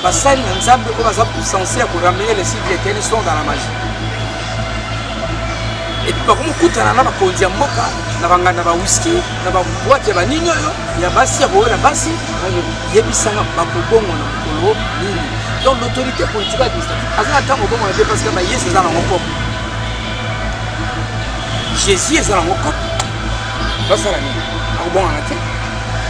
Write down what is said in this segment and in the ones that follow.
Basali na Nzambe oyo baza censé ya koramener le cycle éternel sont dans la magie. Et puis bakomokutana na bakonzi ya mboka na banganda ba whisky na baboite ya banini oyo ya basi ya koyola basi, yebisanga bakobongwana mokolo nini? Donc l'autorité politique administrative aza na ntango obongwana te, parce que bayesu eza nango kope, Jésus eza nango kope, basala nini? Akobongwana te.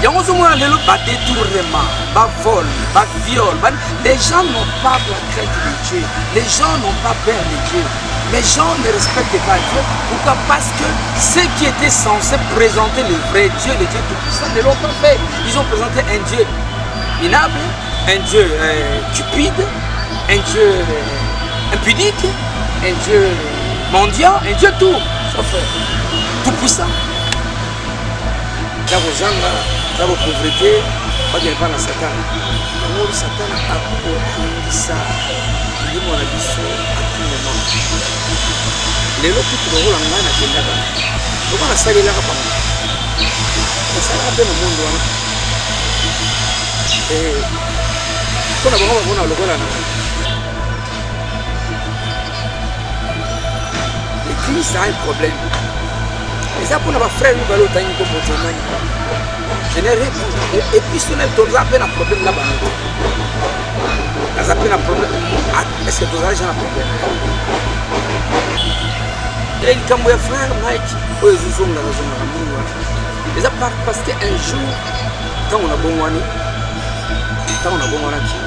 Yango ozomona lelo badétournement, bavol, baviol. Les gens n'ont pas la crainte de Dieu, les gens n'ont pas peur de Dieu, les gens ne respectent pas Dieu. Pourquoi? Parce que ceux qui étaient censés présenter le vrai Dieu, le Dieu Tout-Puissant, ne l'ont pas fait. Ils ont présenté un Dieu minable, un Dieu cupide, un Dieu impudique, un Dieu mendiant, un Dieu tout sauf tout-puissant. Eza kozanga, eza kopauvreté, bakende mpa na Satana. Yango Satana akotungisa milimo na biso à tout moment. Lelo kutu lokola ngai nakendaka, lokola nasalelaka bango, nasalaka mpe na monde wana mpona bango, bamona lokola na l'église a un problème. Eza mpona bafrère mibale otangi kombo te, nani, je n'ai rien. Et puis sona toza mpe na problème na bango, naza mpe na problème. Est ce que tozala déjà na problème? Likambo ya frère Mike oyo ezozongaka zongaka mingi wana, eza parce que un jour ntango nabongwani, ntango nabongwanaki,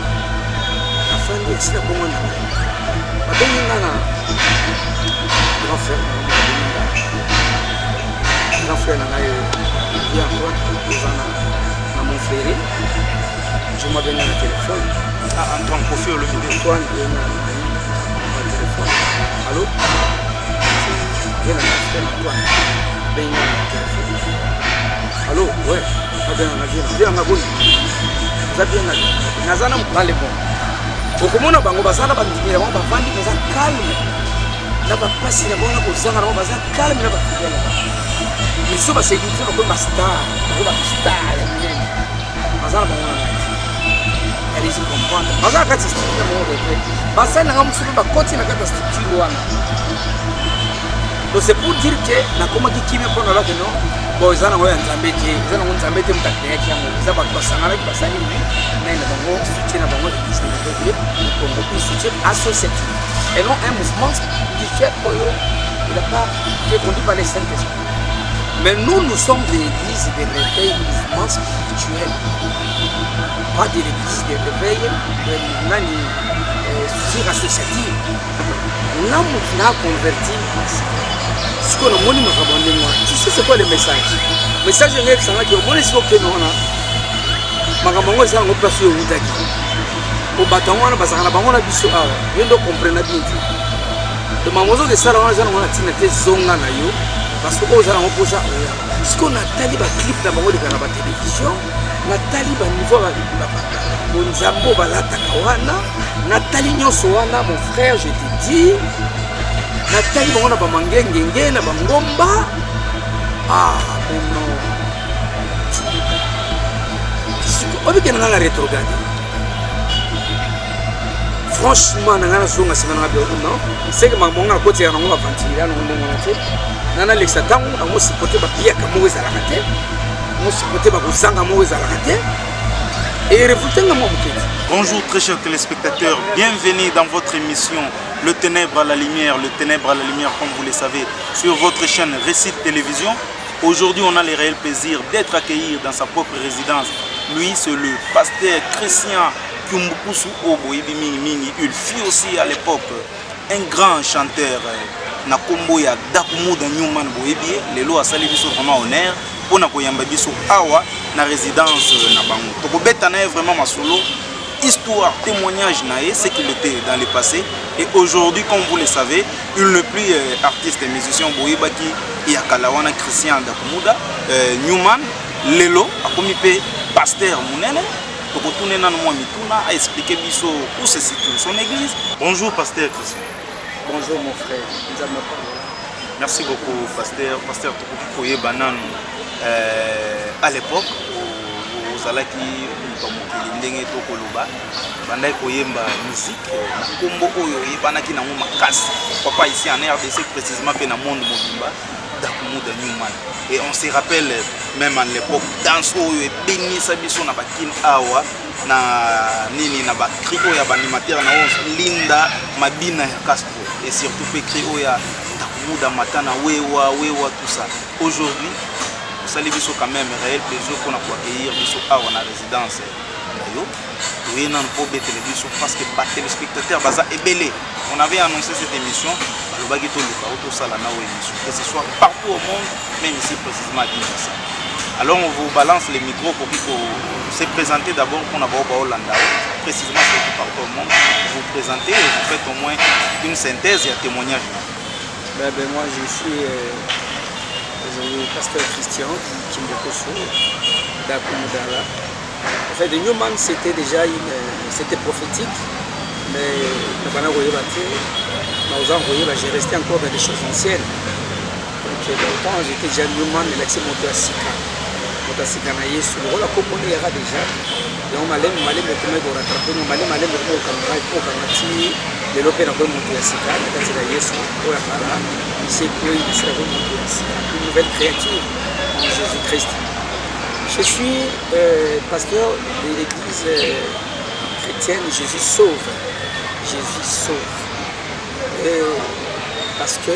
nafandi esi nabongwani na ngai, babengi nga na grand frère na ngai, babengi nga grand frère na ngai ye Antoine, eza na Montfleury. Jour mabenga na telefone. Ah, Antoine Kofi Olomide. Antoine ye na téléphone: "Allo, ye na frère Antoine." Benga na téléphone: "Allo, ouais." Abenga na vie na nga: "Boni, oza bien?" Naza na mobale. Bon, okomona bango baza na bandimi na bango, bavandi, baza calme na bapasi na bango, na kozanga na bango, baza calme na bafidèle na bango. Mais so basécurité, bakomi bastar, bakomi bastar ya minene, baza na bango na kati. Allez-y comprendre, baza na kati ya structure na bango refe. Basali nanga mosusu mpe bakoti na kati ya structure wana. Donc c'est pour dire que nakomaki kimia mpo na lake. Non, bon, eza nango ya Nzambe te, eza nango Nzambe te moto acréaki yango, eza bato basanganaki, basali. Mais nai na bango structure na bango, Église de réveil du Congo, une structure associative et non un mouvement spirituel oyo il a pas qui est conduit par le Saint-Esprit. Mais nous, nous sommes de l'Église de réveil mouvement spirituel, pas de l'Église de réveil nani structure associative. Nga motu na converti, sikoyo namoni makambo ya ndenge wana. Tu sais c'est quoi le message? Message yango eyebisangaki: omoni sikoyo okende wana, makambo yango eza yango place oyo ewutaki po bato yango wana bazalaka na bango na biso awa. Yo nde ocomprena bien te. Donc makambo ozoka esala wana eza nango na ntina te. Zonga na yo, parce que oyo oza nango mposa oya. Sikoyo natali baclip na bango eleka na batelevizio, natali baniveau bonzambe oyo balataka wana, natali nyonso wana. Mon frère, je te dis, natali bango na bamangengenge na bangomba. Ah, mais non, obikende nga na rétrograde. Franchement, na ngai nazonga nsima nanga bio. Non, seke makambo nga nakotikaka nango baventile nango ndenge wana te. Nga nalekisa ntango nango supporte bapiaka moko ezalaka te, ngo supporte bakozanga moko ezalaka te, et révolte nga mwa moke te. Bonjour très chers téléspectateurs, bienvenue dans votre émission Le Ténèbre à la Lumière, le Ténèbre à la Lumière, comme vous le savez, sur votre chaîne Récite Télévision. Aujourd'hui, on a le réel plaisir d'être accueilli dans sa propre résidence. Lui, c'est le pasteur Christian Kyumbukusu Obo mingi mingi. Il fut aussi à l'époque un grand chanteur na kombo ya Dakumuda Newman. Boyebi, lelo asali biso vraiment honneur mpona koyamba biso awa na résidence na bango. Tokobeta na ye vraiment masolo, histoire, témoignage na ye, ce qu'il était dans le passé et aujourd'hui. Comme vous le savez, il n'est plus artiste et musicien. Boyebaki ya kala wana Christian Dakumuda Newman, lelo akomi mpe pasteur monene. Tokotuna nano mwa mituna, aexplique biso où se situe son église. Bonjour pasteur Christian. Bonjour mon frère, Nzambe apambola. Merci beaucoup pasteur. Pasteur, tokoki koyeba nanu à l'époque ozalaki moto ya mokili ndenge tokoloba, bandaki koyemba musique na nkombo oyo oyebanaki nango makasi, papa, ici en RDC précisément mpe na monde mobimba, Dakumuda Newman. Et on se rappelle même en l'époque danse oyo ebenisa biso na bakine awa na nini, na bacri oyo ya baanimateur na oyo Linda Mabina ya Castro, et surtout mpe cri oyo ya Dakumuda Matana Wewa Wewa, tout ça. Aujourd'hui osali biso quand même réel plaisir mpona koaccueillir biso awa na résidence na yo. Toye nanu mpo obetele biso, parce que batéléspectateur baza ebele. On avait annoncé cette émission, balobaki toluka o tosala na oyo émission, que ce soit partout au monde, même ici précisément à Kinshasa. Alors on vous balance les micros pour se présenter d'abord, mpona bao baolanda précisément surtout partout au monde. Vous présentez et vous faites au moins une synthèse et un témoignage. Ben, moi je suis aujourd'hui pasteur Christian Kimbokoso Dakumudala. En fait, Newman, c'était déjà une, c'était prophétique, mais j'ai resté encore dans des choses anciennes. Donc, quand j'étais déjà Newman, elakisi moto ya sika, moto ya sika na Yesu, lokola kombo eyaka déjà. Yango malembe malembe ekomi korattraper ngo, malembe malembe ekomi kokanga, kokanga ti lelo mpe nakoyi moto ya sika na kati na Yesu. Oyo ya kala esi ekwei, nasilako moto ya sika, une nouvelle créature en Jésus Christ. Je suis pasteur de l'église chrétienne Jésus Sauve. Jésus Sauve. Et parce que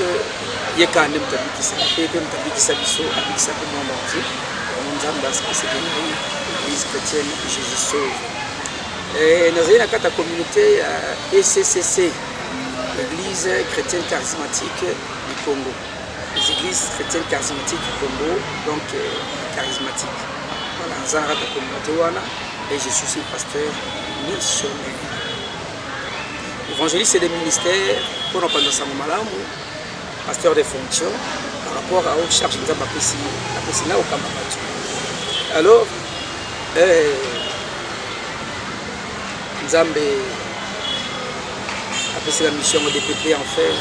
ye kaka nde moto abikisaka mpe moto abikisa biso, abikisa mpe monde entier. Yango Nzambe asepesaki ngai église chrétienne Jésus Sauve. Nazali na kati ya communauté ya ECCC, Église chrétienne charismatique du Congo, les églises chrétiennes charismatiques du Congo, donc charismatique. Voilà, naza na kati ya communauté wana et je suis pasteur missionnaire évangéliste de ministère mpona kopanza sango malamu, pasteur de fonction par rapport à charge Nzambe apesi nga kokamba bato. Alors Nzambe apesi la mission de peupler enfer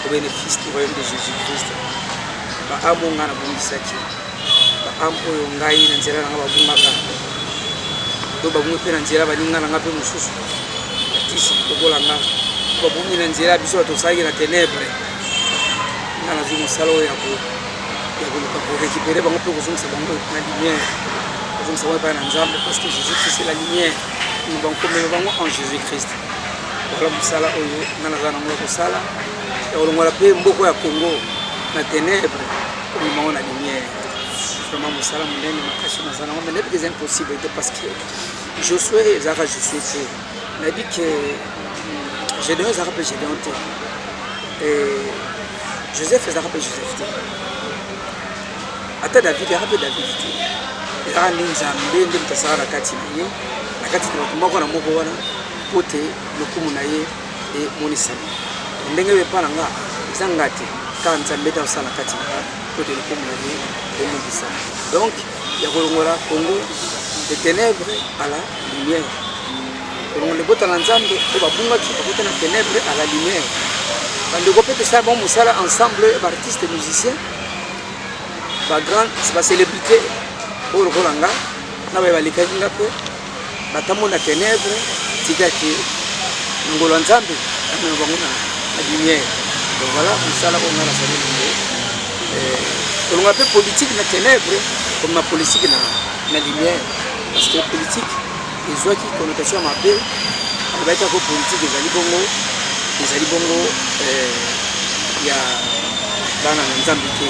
au bénéfice du royaume de Jésus Christ. Baâme oyo ngai nabongisaki, baâme oyo ngai na nzela na nga babungaka to babungi mpe na nzela baninga na nga mpe mosusu artiste lokola nga babungi na nzela, biso bato tosalaki na ténèbre, nga nazwi mosala oyo ya koluka korécupérer bango mpe kozongisa bango na lumière, kozongisa bango epai na Nzambe, parce que Jésus Christ est la lumière. Komema bango en Jésus Christ, voilà mosala oyo nga naza nango ya kosala, ya kolongola mpe mboka ya Congo na ténèbre, komema bango na lumière. Vraiment mosala monene makasi naza nango, mais nayebi ke eza impossible te, parce que Josué ezalaka Josué te, nayebi ke Gédéon ezalaka mpe Gédéon te, Joseph ezalaka mpe Joseph te, ata David ezalaka mpe David te. Ezalaka nde Nzambe nde moto asalaka na kati na ye, na kati na bato moko na moko wana, mpo te lokumu na ye emonisama. Ndenge oyo epa na nga, eza nga te, kaka Nzambe te asala na kati na nga mpo te lokumu na ye emonisama. Donc ya kolongola Congo de ténèbres à la lumière, kolongola libota na Nzambe oyo babungaki, bakota na ténèbre, à la lumière. Bandeko mpe tosala bango mosala ensemble, baartiste musicien, bagrand bacélébrité oyo lokola nga na baye balekaki nga mpe batambo na ténèbre, tikaki na ngolo ya Nzambe amema bango na lumière. Donc voilà mosala oyo nga nasali nango, kolonga mpe politique na ténèbre, komema politique na lumière, parce que politique ezwaki connotation ya mabe. Alobaki kako politique ezali bongo ya bana na Nzambe te,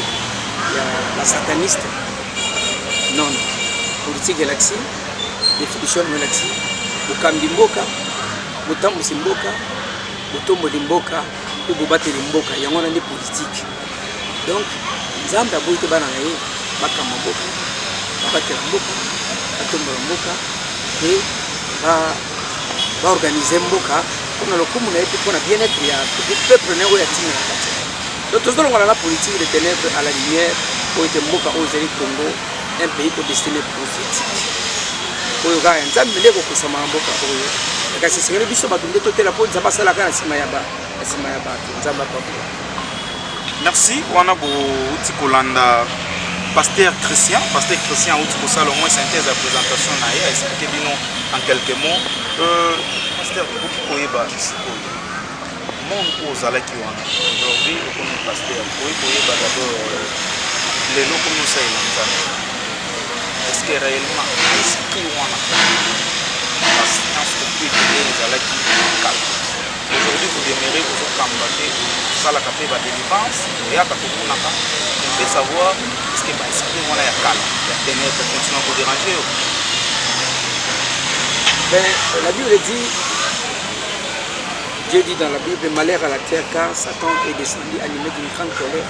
ya basataniste. Non, non, politique elakisi, définition yango elakisi bokambi mboka, botambusi mboka, botomboli mboka mpe bobateli mboka. Yango wana nde politique. Donc Nzambe aboyi te bana na ye bakamba mboka, babatela mboka, batombola mboka mpe baorganiser mboka mpona lokumu na ye mpe mpona bien-être ya peuple na ye oyo atinga na kati. Donc tozolongola na politique de ténèbre à la lumière, oyo ete mboka oyo ezali Congo, un pays ko destiné prophétique, oyo kaka ya Nzambe nde ekokosama na mboka oyo. Kasi esengeli biso bato nde totela mpo Nzambe asalaka na nsima ya bato. Nzambe apambola. Merci. Wana bouti kolanda Pasteur Christian, Pasteur Christian auti kosala au moins synthèse ya présentation na ye, a expliquer bino en quelques mots. Euh, Pasteur, tokoki koyeba sikoyo monde oyo ozalaki wana, aujourd'hui okomi pasteur, okoki koyeba d'abord euh, lelo okomi osalela Nzambe, est-ce que réellement esprit wana patience occulte ndenge ezalaki kala, aujourd'hui vous demeurez ozokamba te, osalaka mpe ba délivrance, oyaka tomonaka, on peut savoir est-ce que ba esprit wana ya kala ya ténèbre continue kodéranger yo? Ben, la Bible dit, Dieu dit dans la Bible, malheur à la terre car Satan est descendu animé d'une grande colère.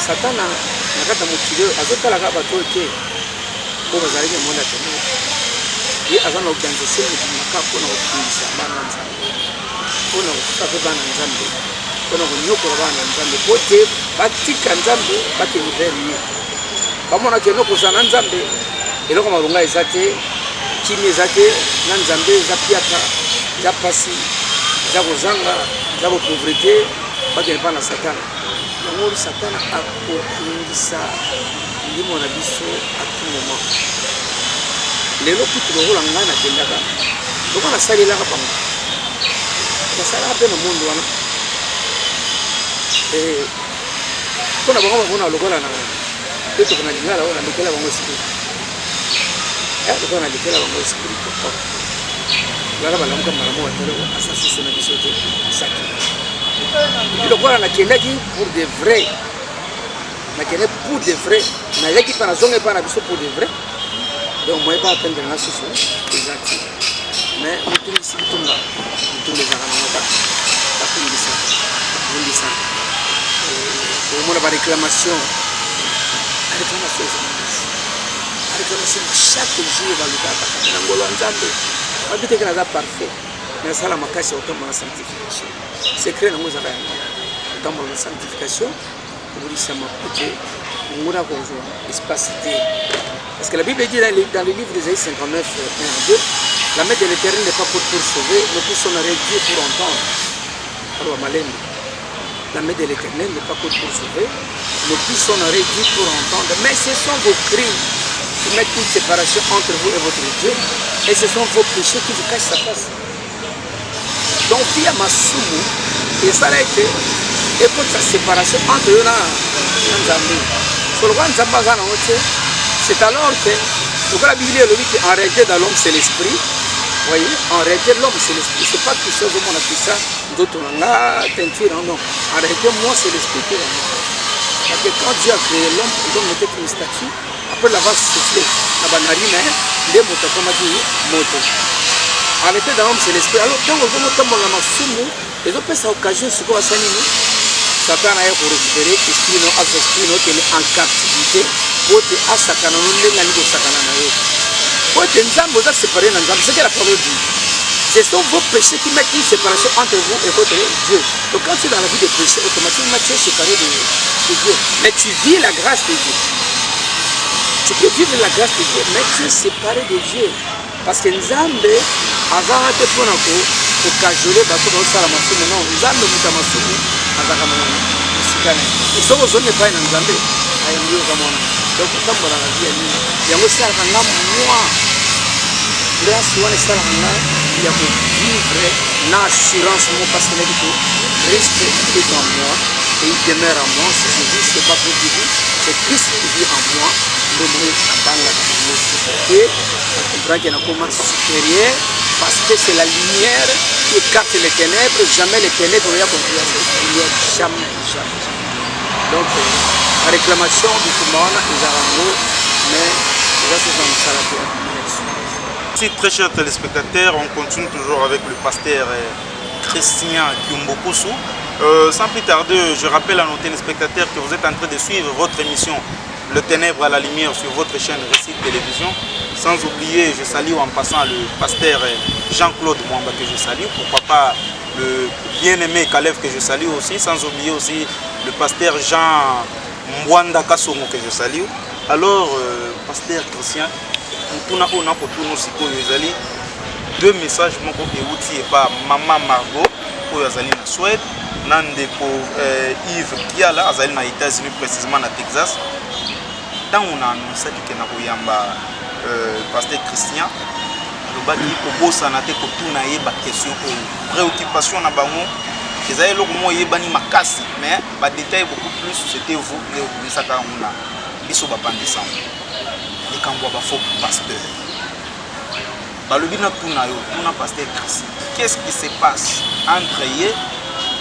Satan na na kati ya mokili oyo azotalaka bato oyo te oyo bazalaki na monde ya ténèbre. Ye aza na organisation mobimaka mpona kotungisa bana Nzambe, mpona kofrapper bana Nzambe, mpona konyokola bana Nzambe, po te batika Nzambe, bakende vers ye, bamonaka eloko kozala na Nzambe, eloko malonga eza te, kimi eza te na Nzambe, eza piaka, eza pasi, eza kozanga, eza kopauvreté, bakende mpa na Satana. Yango Satana akotungisa milimo na biso à tout moment. Lelo kutu lokola ngai nakendaka, lokola nasalelaka bango, nasalaka mpe na monde wana, mpona bango bamona lokola na etoko na lingala oyo nalekela bango esprit, lokola nalekela bango esprit. Lala balamuka malamu, atala aza susu na biso te, asaki lokola nakendaki pour de vrai, nakende pour de vrai, nayaki mpa, nazonga epa na biso pour de vrai. Donc moye mpa atendela nga susu eza te. Mais motungisi bitumba, bitumba ezalaka nango kaka, batungisa, babundisa, omona baréclamation, baréclamation eza makasi, baréclamation chaque jour balukaka kaka na ngolo ya Nzambe. Babi teke naza parfait, nasala makasi ya kotambola na sanctification. Secret nango ezaka yango, kotambola na sanctification, kobulisama po te monguna kozwa espace te. Parce que la Bible dit dans le livre d'Ésaïe 59, 1 à 2, la main de l'Éternel n'est pas courte pour sauver, mais pour son oreille Dieu pour entendre. Alors, malembe. La main de l'Éternel n'est pas courte pour sauver, mais plus son oreille Dieu pour entendre. Mais ce sont vos crimes qui mettent une séparation entre vous et votre Dieu, et ce sont vos péchés qui vous cachent sa face. Donc, via masumu, esala ete ekotisa séparation entre yo na Nzambe. So lokola Nzambe aza nango te, c'est alors que lokola Biblia elobi que en réalité dans l'homme c'est l'esprit. Voyez, en réalité l'homme c'est l'esprit, c'est pas Christian ozomona Christian nzoto na nga, teinture, non. En réalité moi c'est l'esprit qui est en moi. Parce que quand Dieu a créé l'homme, l'homme n'était qu'une statue. Après l'avoir soufflé na banarine, nde moto akomaki moto. En réalité dans l'homme c'est l'esprit. Alors ntango ozomotambola na masumu, ezopesa occasion sikoyo asali nini? Satan aye korécupérer esprit no, azwa esprit no, okende en captivité po te asakana no ndenge alingi kosakana na yo, po ete Nzambe oza séparé na Nzambe. Ce que la parole dit, ce sont vos péchés qui mettent une séparation entre vous et votre Dieu. Donc quand tu es dans la vie de péché, automatiquement tu es séparé de Dieu, mais tu vis la grâce de Dieu. Tu peux vivre la grâce de Dieu, mais tu es séparé de Dieu, parce que Nzambe azalaka te mpona kocajoler bato bazosala masumu. Non, Nzambe, moto ya masumu azalaka na mosika na ye. Soki ozongi epai na Nzambe, ayambi, oza mwana. Donc otambola na vie ya nini, yango esalaka nga mwa grâce wana, esalaka nga ya kovivre na assurance mo, parce que nayebi que Christ est en moi et il demeure en moi. Si je vis, c'est pas pour qui vit, c'est Christ qui vit en moi. Nde moi abangaka bango te, comprend que nakoma supérieur, parce que c'est la lumière qui écarte les ténèbres. Jamais les ténèbres oya confiance lumière, jamais, jamais, jamais. Donc la réclamation, bitumba wana ezala yango, mais eza soza mosala te. Merci, très chers téléspectateurs, on continue toujours avec le pasteur Christian Kiumbokusu. Sans plus tarder, je rappelle à nos téléspectateurs que vous êtes en train de suivre votre émission Le Ténèbre à la Lumière sur votre chaîne Récit Télévision. Sans oublier, je salue en passant le pasteur Jean-Claude Mwamba que je salue, pourquoi pas le bien-aimé Kalev que je salue aussi, sans oublier aussi le pasteur Jean Mwanda Kassongo que je salue. Alors, pasteur Christian, motuna oyo nakotuna sikoyo ezali deux messages. Moko euti epa mama Margot oyo azali na Suède. Na ndeko Yves Kiala azali na États-Unis, précisément na Texas. Ntango na annonçaki ke na koyamba pasteur Christian, alobaki kobosana te kotuna ye baquestion oyo. Préoccupation na bango ezali eloko moko eyebani makasi, mais badétail beaucoup plus, c'était vous nde obimisaka yango na biso bapandisango. Likambo ya bafaux pasteur, balobi na tuna yo, tuna pasteur Christian, qu'est-ce qui se passe entre ye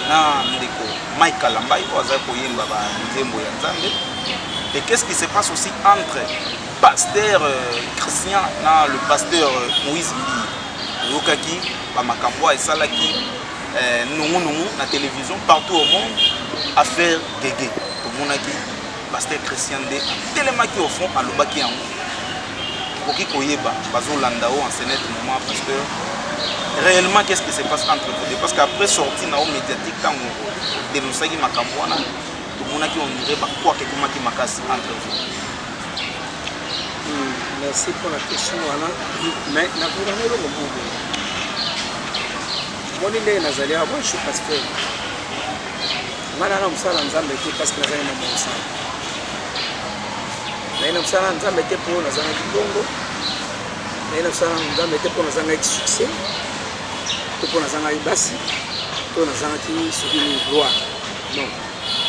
na ndeko Mike Kalambai oyo azali koyemba banzembo ya Nzambe, et qu'est-ce qui se passe aussi entre pasteur Christian na le pasteur Moïse Mbiye? Oyokaki bamakambo oyo esalaki nungunungu na télévision partout au monde, affaire Gege. Tomonaki pasteur Christian nde atelemaki au fond, alobaki yango. Okoki koyeba bazolanda o en ce net moment, pasteur, réellement, qu'est-ce qui se passe entre vous deux? Parce qu'après sortie na o médiatique, ntango dénonçaki makambo wana, tomonaki on dirait bakwaka ekomaki makasi entre vous. Merci pour la question wana, mais nakokanga eloko moko boye. Omoni ndenge nazali awa, moi je suis pasteur. Ngai na mosala na Nzambe te parce que nazali na mosala naye na mosala na Nzambe te mpo nazangaki mbongo, naye na mosala na Nzambe te mpo nazangaki succès, to mpo nazangaki basi, to nazangaki soki nini, gloire. Non,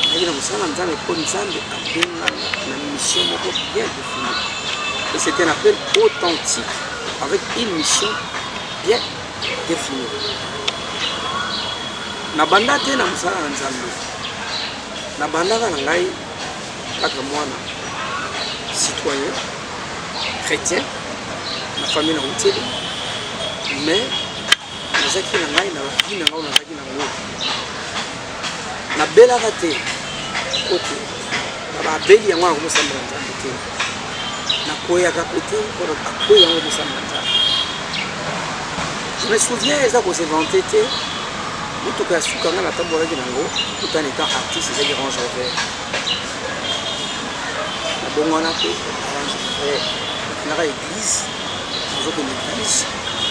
nayaki na mosala na Nzambe mpo Nzambe abenganga na mission moko bien définie, et c'est un appel authentique avec une mission bien définie. Nabanda te na mosala na Nzambe, nabandaka na ngai kaka mwana citoyen chrétien na famille na uteli, mais nazalaki na ngai na vie na ngai oyo nazalaki nango. Nabelaka te ote na babeli yango na komosambela Nzambe te, nakweyaka pe te mpona akwei yango kosambela Nzambe. Je me souviens, eza kose vanter te, motuka ya suka ngai natambolaki nango tout en étant artiste ezalaki Range Rover. Nabongwana mpe na Range Rover, nakendaka église, nazokende église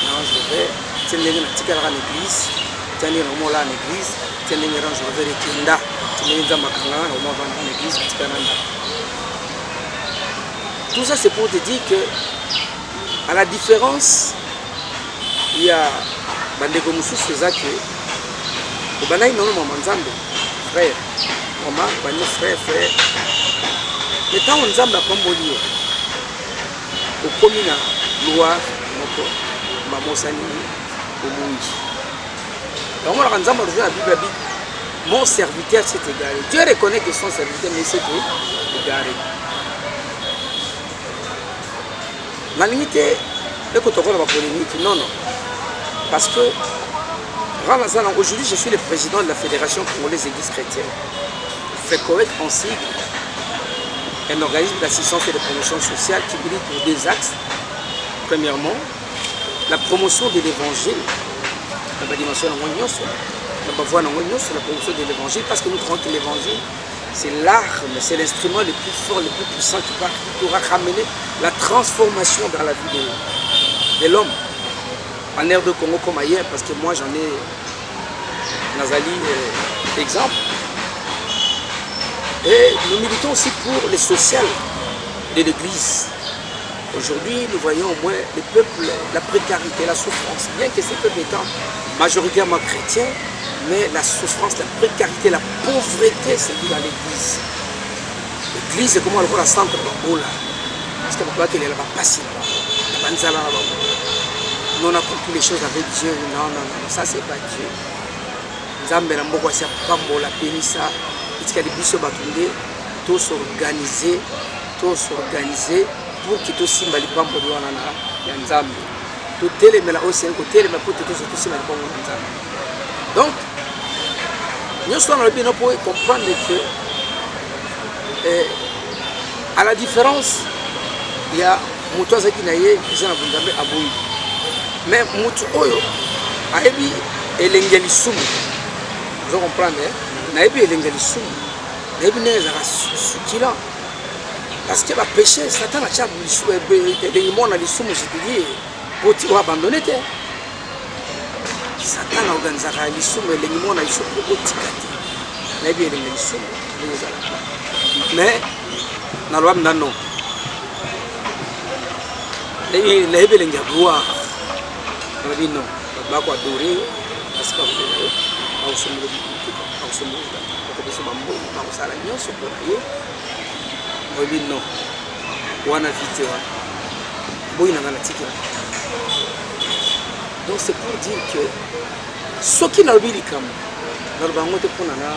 na Range Rover tia ndenge natikalaka na église, tia ndenge nakomolala na église, tia ndenge Range Rover ekenda, tia ndenge Nzambe akangaka na komavandaka na église, natikala na ndako. Tout ça, c'est pour te dire que à la différence ya bandeko mosusu, eza ke obandaki nano mama Nzambe, frère, mama bandi frère, frère, mais ntango Nzambe apamboli yo, okomi na gloire moko, bamosani obungi. Yango monaka Nzambe alobi na Bible abi: "Mon serviteur s'est égaré." Dieu reconnaît que son serviteur, mais s'est égaré. Nalingi te ekotokola bapolémique, non, non, parce que Ramazan, aujourd'hui je suis le président de la Fédération congolaise d'église chrétienne, FECOEC en sigle, un organisme d'assistance et de promotion sociale qui milite pour deux axes. Premièrement, la promotion de l'évangile, la dimension nyonso, la voie nyonso, la promotion de l'évangile, parce que nous croyons que l'évangile, c'est l'arme, c'est l'instrument le plus fort, le plus puissant qui pourra ramener la transformation dans la vie de l'homme. En RD Congo comme ailleurs, parce que moi j'en ai nazali exemple. Et nous militons aussi pour le social de l'Église. Aujourd'hui, nous voyons au moins le peuple, la précarité, la souffrance, bien que ce peuple étant majoritairement chrétien, mais la souffrance, la précarité, la pauvreté, c'est dans l'église. L'église, c'est comment le centre de là. Parce que papa, qu'il est là-bas, pas si nous, on a compris les choses avec Dieu. Non, non, non, ça, c'est pas Dieu. Nzambe na mboka asi apambola, apenisa, etikali biso bato nde tos'organiser, tos'organiser pour que tosimba lipamboli wana na ya Nzambe, totelemela oyo esengeli kotelema po te tosimba lipamboli na Nzambe. Donc nyonso wana alobi no po comprendre que à la différence ya moto azalaki na ye eza na bonzambe aboyi, mais motu oyo ayebi elenge ya lisumu, ozo comprendre, nayebi elenge ya lisumu, nayebi ndenge ezalaka succulent, parce que bapéché, Satan atia elenge mwana lisumu, c'est-à-dire po ti oabandonne te. Satan aorganisaka lisumu, elengi mwana lisumu, po otika te. Nayebi elengi ya lisumu ndenge ezalaka. Mais naloba mna non. Nayebi elengi ya gloire. Nalobi non. Bato bako adore yo, basi bakolela yo, bakosombela motuka, bakosombela tata, bakopesa bambongo, bakosala nyonso mpo na yo. Nalobi non. Wana vie te wana. Boyi na ngai natiki yango. Donc c'est pour dire que soki nalobi likambo naloba yango te mpona na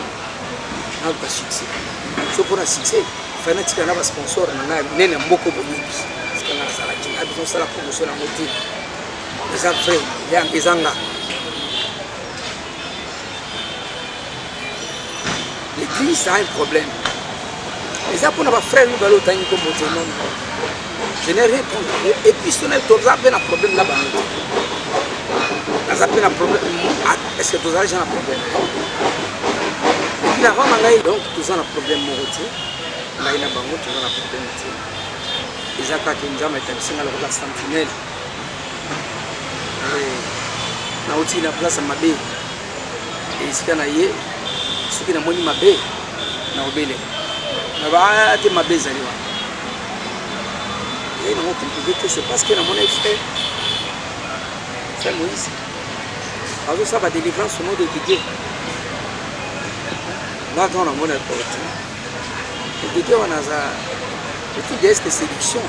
naluka succès. So mpona succès fai natika na basponsor na ngai minene ya mboka boyebi sika ngai nazalaki na biso osala promotion yango te. Eza vrai, eza nga. L'église a un problème. Eza mpona bafrère mibale otangi nkombo te non non. Je n'ai rien contre eux. Et puis sona toza mpe na problème na bango te. Naza mpe na problème. Est-ce que tozali déjà na problème? Et puis na rang na ngai donc toza na problème moko te. Ngai na bango toza na problème te. Eza kaka Nzambe etabisi ngai lokola sentinelle. Nauti na place ya mabe. Esika na ye soki namoni mabe nakobelela naba te mabe ezali wana ye nango compliqué te. C'est parce que namoni frère frère Moïse azosala ba délivrance au nom de Didier. Nga ntango namoni porte Didier wana aza petit déesse de séduction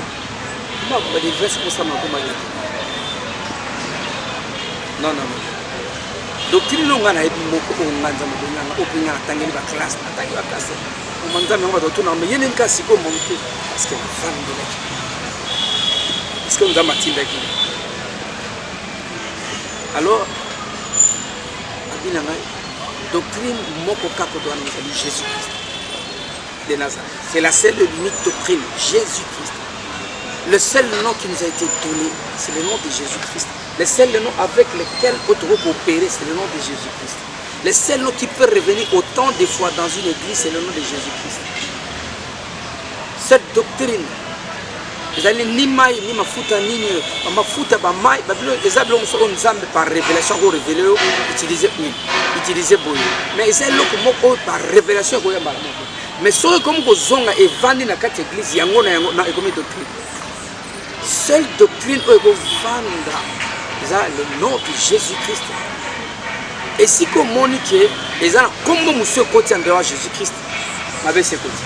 ma ba délivrance kosala makoma Didier. Non non non, doctrine oyo ngai nayebi moko oyo ngai Nzambe abenganga oyo mpe ngai natangeli baklasse, natangi baklasse oma Nzambe yango bato batunaka me ye nini kaka sikoyo mbongo te parce que navandelaki parce que Nzambe atindaki. Alors abi na ngai doctrine moko kaka to wana ezali Jésus Christ de Nazareth. C'est la seule et l'unique doctrine, Jésus Christ. Le seul nom qui nous a été donné, c'est le nom de Jésus-Christ. Le seul nom avec lequel on peut opérer, c'est le nom de Jésus-Christ. Le seul nom qui peut revenir autant de fois dans une église, c'est le nom de Jésus-Christ. Cette doctrine, ezali ni mai ni mafuta nini mafuta bamai babilo eza biloko mosusu oyo Nzambe par révélation akorévele yo utiliser huile, utiliser boye, mais eza eloko moko oyo par révélation ekoya mbala moko. Mais soki ekomi kozonga evandi na kati ya église yango na yango na ekomi doctrine. Seule doctrine oyo ekovanda eza le nom de Jésus Christ. Esika omoni ke eza na nkombo mosusu ekoti en dehors ya Jésus Christ, mabe esi ekoti.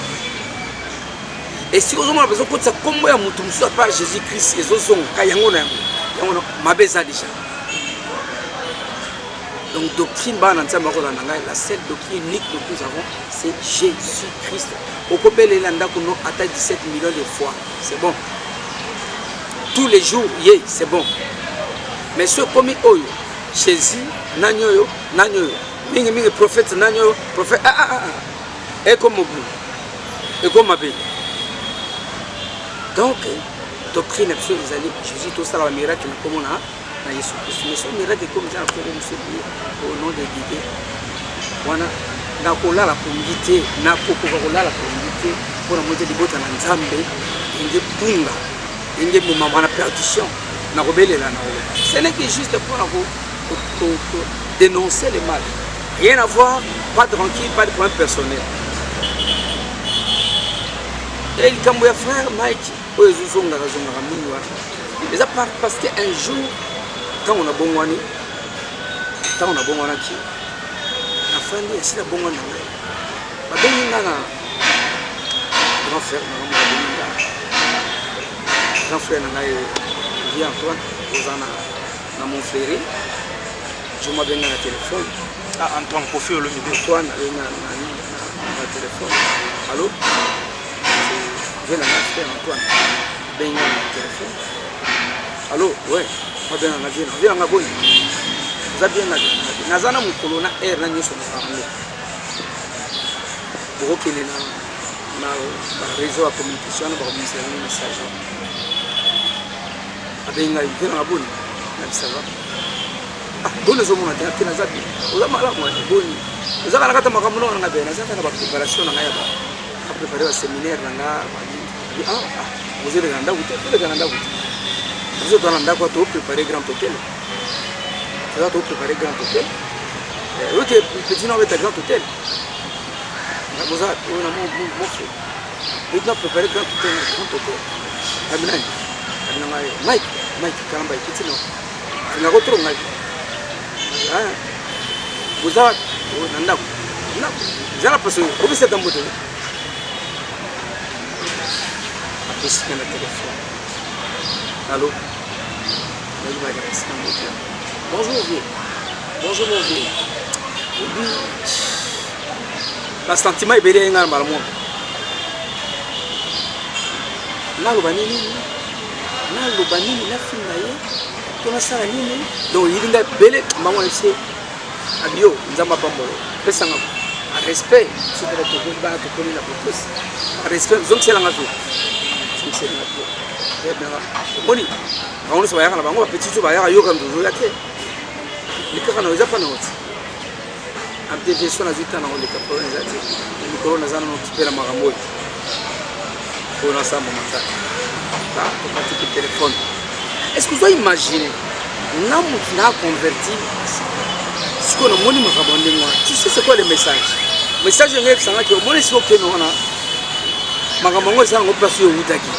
Esika ozomona bazokotisa nkombo ya motu mosusu apart Jésus Christ, ezozonga ka yango na yango yango na mabe eza déjà. Donc doctrine bana na Nzambe bakolanda ngai, la seule doctrine unique que nous avons, c'est Jésus Christ. Okobelela ndako no ata 17 millions de fois, c'est bon. Tous les jours ye, c'est bon. Mais soki ekomi oyo Jésus nani oyo nani oyo mingi mingi prophète nani oyo prophète ah, ah, ah, ah. Ekomi mobulu, ekomi mabe. Donc doctrine na biso ezali Jésus. Tosala bamiracle na komona na Yesu Kristo, mais soki miracle ekomi eza na kombo mosusu au nom de Didier wana, nakolala pongi te, nakokoka kolala pongi te mpo na moi te. Libota na Nzambe enge punga enge momama na perdition, nakobelela na koloba. Ce n'est que juste mpona ko dénoncer le mal, rien à voir, pas de rancune, pas de problème personnel. E likambo ya frère Mike oyo ezozongaka zongaka mingi wana eza parce que un jour ntango nabongwani, ntango nabongwanaki, nafandi esi nabongwani na ngai, babengi nga na grand frère na ngai, babengi nga grand frère na ngai vie Antoine oza na Montfleury. Jour abenga na telefone. Ah, Antoine Kofi Olomide. Antoine abenga na telefone: "Allo, vie na ngai frère Antoine." Abenga na telefone: "Allo, ouais." Abenga nga: "Vie na vie na nga, boni, oza bien?" Na naza na mokolo na aire na nyonso na yango bokokende na baréseau ya communication wana, bakobimisela yango message wana. Abengi ngai: "Vie na nga, boni?" Na bisava: "Ah, boni, ozomona te te naza bien. Oza malamu? Boni, ozaka na kati ya makambo nanga be?" Nazaka na bapréparation na ngai ya bapréparé baséminaire na nga. "Ah, ozoleka na ndako te? Toleka na ndako te. Biso toza na ndako, topréparé grand hôtel, toza topréparé grand hôtel. Oke petit na obeta grand hôtel." Boza oyo na mofe. Maintenant préparer grand hôtel, grand hôtel. Abi nani? Abi na ngai Mike, Mike Kalamba ekiti no. Alingaka trop ngai. Ah. Boza wapi? Oh, na ndako. Ndako. Zala poso oyo. Obisa ata mbote. Apesi nga na telefone. Allo? Nayebi Mike apesi nga mbote. Bonjour vieux. Bonjour mon vieux. Obi ba sentiment ebele ye nga na mbala moko. Naloba nini? Naloba nini? Nafinga ye to nasala nini? Donc oyili nga ebele mbango na biso abio nzambe apambolo pesanga respect soki na tokoli bana tokoli na botosi respect zongiselanga vie zongiselanga vie omoni bango nyonso bayaka na bango bapetit oyo bayaka yoka ndozo ya te likaka na eza mpa na oti amtv so nazwi ntango nango leka problème eza te na mikolo naza nano okipe na makambo oyo oyo nasala momantaka tokatiki telefone est ce que ozo imagine nga motu na converti sikoyo namoni makambo ya ndenge wana tu sais c'est quoi le message message yango eyebisangaki omoni sikoyo okende wana makambo yango eza yango place oyo ewutaki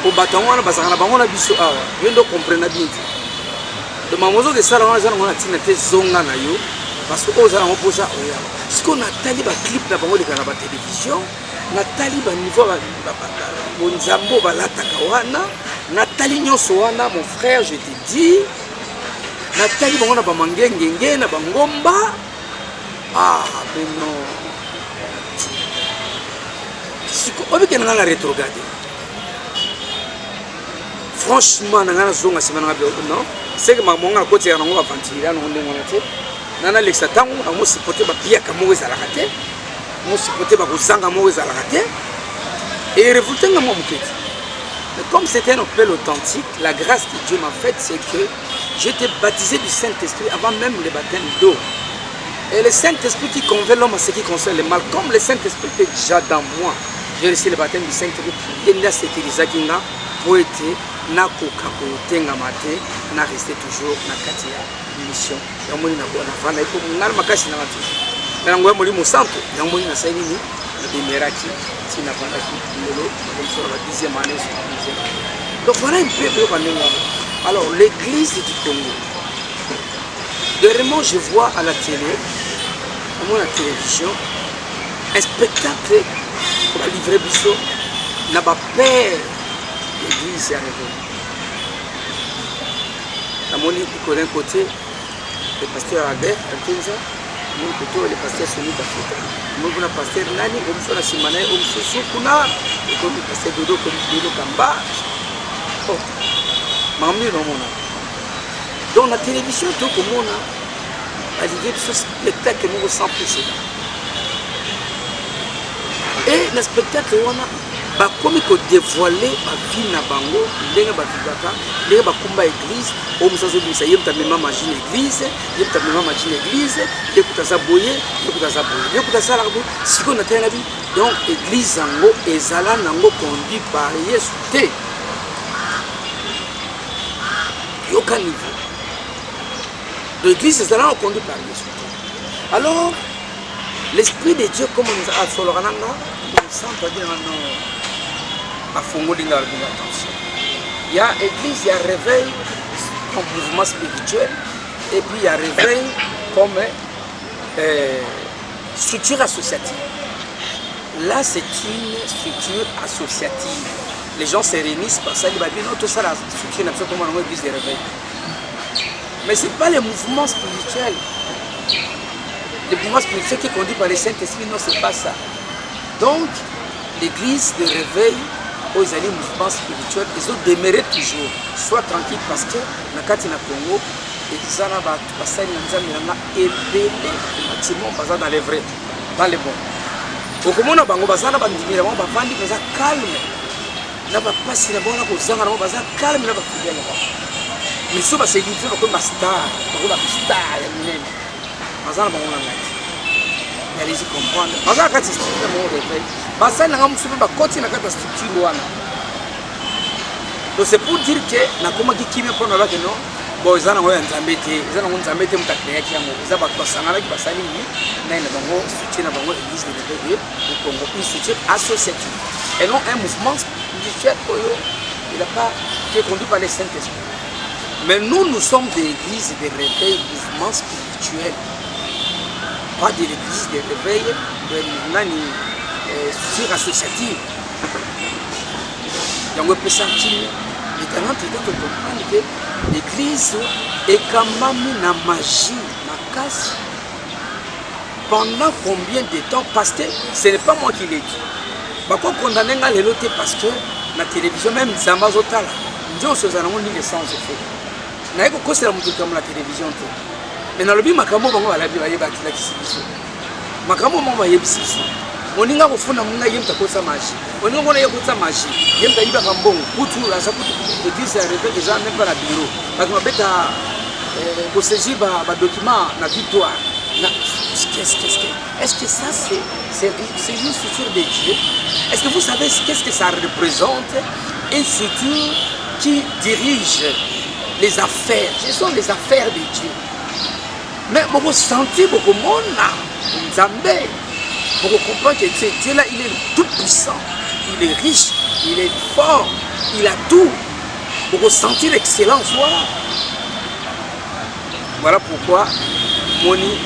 po bato yango wana bazalaka na bango na biso awa yo nde okomprena bien te donc makambo ozoka esala wana eza nango na ntina te zonga na yo parce que oyo oza nango mposa oya sikoyo natali baclip na bango eleka na batelevizio natali baniveau bonzambe oyo balataka wana natali nyonso wana mon frère je te dis natali bango na bamangengenge na bangomba ah mais non siko obikenda nga na retrograde franchement na ngai nazonga nsima na ngai non seke makambo nga nakotikaka nango baventure nango ndenge wana te nga nalekisa ntango nango supporte bapiaka moko ezalaka te ngo supporte bakozanga moko ezalaka te et révolte nga mwa moke te. Mais comme c'était un appel authentique, la grâce que Dieu m'a faite, c'est que j'étais baptisé du Saint-Esprit avant même le baptême d'eau. Et le Saint-Esprit qui convainc l'homme à ce qui concerne le mal, comme le Saint-Esprit était déjà dans moi, j'ai reçu le baptême du Saint-Esprit, ye nde asekirizaki nga mpo ete nakoka kotengama te, na rester toujours na kati ya mission. Yango moni navanda mpo ngai makasi nanga te, na yango ya Molimo Santo, yango moni nasali nini, nademeraki ti navandaki lelo nakomiso na ba 10e année sur 10e année. Donc voilà un peu biloko ya ndenge wana. Alors l'église du Congo, dernièrement je vois à la télé, à la télévision, un spectacle balivre biso na bapère l'église ya réveil. Namoni d'un côté le pasteur Albert Alkenza, namoni kote oyo le pasteur Sony Kafuta, namoni kuna pasteur nani omosusu na nsima na ye omosusu kuna ekomi pasteur Dodo Dodo Kamba. Oh, makambo nini naomona donc na télévision tokomona balivre biso spectacle moko sans précédent et na spectacle wana bakomi kodevoile bavie na bango ndenge bavivaka ndenge bakumba église oyo mosusu azobimisa ye moto amema magie na église ye moto amema magie na église ye kuta aza boye ye kuta aza boye ye kuta asalaka boye sikoyo na tala na bi donc église yango ezala nango conduit par yesu te yoka niveau donc église ezala nango conduit par yesu te. Alors l'esprit de Dieu comme asolaka na nga mosantu adi nanga non afongoli nga alobi attention il y a église il y a réveil comme mouvement spirituel et puis il y a réveil comme structure associative. Là c'est une structure associative, les gens se réunissent basali babino tosala structure na biso komona yango église de réveil, mais c'est pas le mouvement spirituel. Le mouvement spirituel qui est conduit par le Saint-Esprit, non, c'est pas ça. Donc l'église de réveil oyo ezali mouvement spirituel ezodemeure toujours. Sois tranquille parce que na kati na Congo eza na bato basali na nzambe na nga ebele maximum baza dans les vrais, dans les bons. Okomona bango baza na bandimi na bango bavandi baza calme na bapasi na bango na kozanga na bango baza calme na bafidèle na bango. Mais so base livre bakomi bastar, bakomi bastar ya minene baza na bango na ngai te. Allez-y comprendre, baza na kati ya structure na bango réveil, basali na nga mosusu mpe bakoti na kati ya structure wana. Donc c'est pour dire que nakomaki kimia mpo nalobaki non, Bon, eza nango ya Nzambe te, eza nango Nzambe te moto acréaki yango. Eza bato basanganaki, basali nani na bango, structure na bango, Église de réveil du Congo, une structure associative et non un mouvement spirituel oyo il a pas qui est conduit par le Saint-Esprit. Mais nous, nous sommes des églises de réveil, mouvement spirituel, pas de l'église de réveil de nani, structure associative. Yango epesa ntina. Maintenant, tu dois comprendre que l'église ekambami na magie makasi pendant combien de temps? Parce que ce n'est pas moi qui l'ai dit. Bakokondamner nga lelo te, parce que na télévision même, Nzambe azotala nyonso, eza nango nini, sans effet. Naye kokosela moto likambo na télévision te, mais nalobi makambo bango balabi, bayebaki, lakisi biso makambo moko, bayebisi biso. Moninga kofunda moninga, ye moto akotisa magie. Moninga mona ye akotisa magie, ye moto ayibaka mbongo. Kutu aza kutu église ya réveil eza même pas na bureau. Bato babeta kosaisir badocument na Victoire. Qu'est-ce que est-ce que ça, c'est une structure de Dieu? Est-ce que vous savez qu'est-ce que ça représente, une structure qui dirige les affaires? Ce sont les affaires de Dieu. Mais bokosentir, bokomona Nzambe, bokocomprendre que ce Dieu là, il est tout puissant, il est riche, il est fort, il a tout. Bokosentir l'excellence. Voilà, voilà pourquoi moni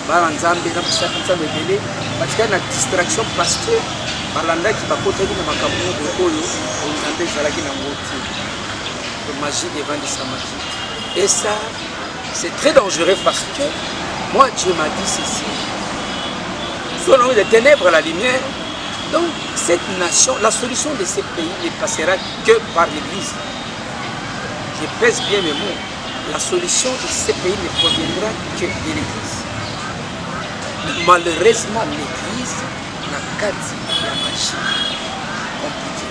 bana Nzambe na basaka Nzambe ebele batikali na distraction, parce que balandaki, bakotaki na makambo moko oyo Nzambe ezalaki nango te. Magie evandisamaki et ça, c'est très dangereux, parce que moi, Dieu m'a dit ceci: selon les ténèbres à la lumière. Donc cette nation, la solution de ce pays ne passera que par l'église. Je pèse bien mes mots: la solution de ce pays ne proviendra que de l'église. Malheureusement, l'église na kati ya magie, compliqué.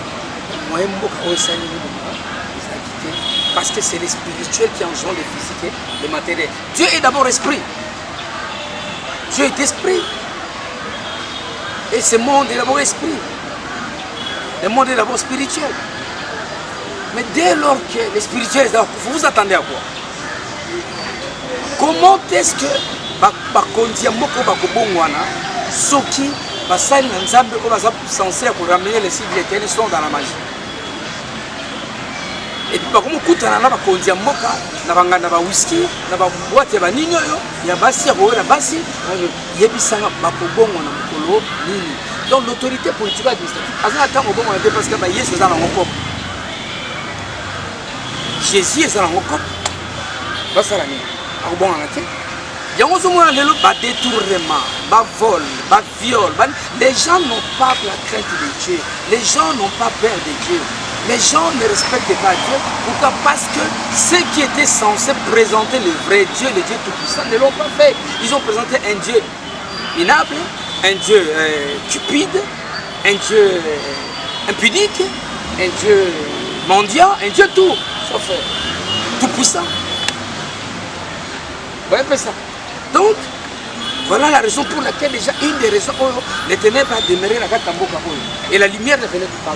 Moyen mboka oyo esaleli bongo ezalaki te, parce que c'est le spirituel qui engendre le physique et le matériel. Dieu est d'abord esprit. Dieu est esprit et ce monde est d'abord esprit. Le monde est d'abord spirituel. Mais dès lors que le spirituel est, vous vous attendez à quoi? Comment est-ce que bakonzi ya mboka oyo bakobongwana soki basali na Nzambe oyo baza censé ya koramener le cible éternel sont dans la magie? Et puis bakomokutana na bakonzi ya mboka na banganda, bawiski na baboîte ya banini oyo ya basi, ya kowela basi. Yebisanga, bakobongwana mokolo nini? Donc l'autorité politique administrative aza na ntango obongwana te, parce que bayesu eza nango kope, Jésus eza nango kope. Basala nini? Akobongwana te. Yango ozomona lelo badétournement, bavol, baviol. Les gens n'ont pas la crainte de Dieu, les gens n'ont pas peur de Dieu, les gens ne respectent pas Dieu. Pourquoi? Parce que ceux qui étaient censés présenter le vrai Dieu, le Dieu tout-puissant, ne l'ont pas fait. Ils ont présenté un Dieu minable, un Dieu cupide, un Dieu impudique, un Dieu mendiant, un Dieu tout sauf tout puissant. Voyez un peu ça. Donc voilà la raison pour laquelle, déjà une des raisons oyo les ténèbres a demeuré na kati ya mboka oyo et la lumière ne venait pas.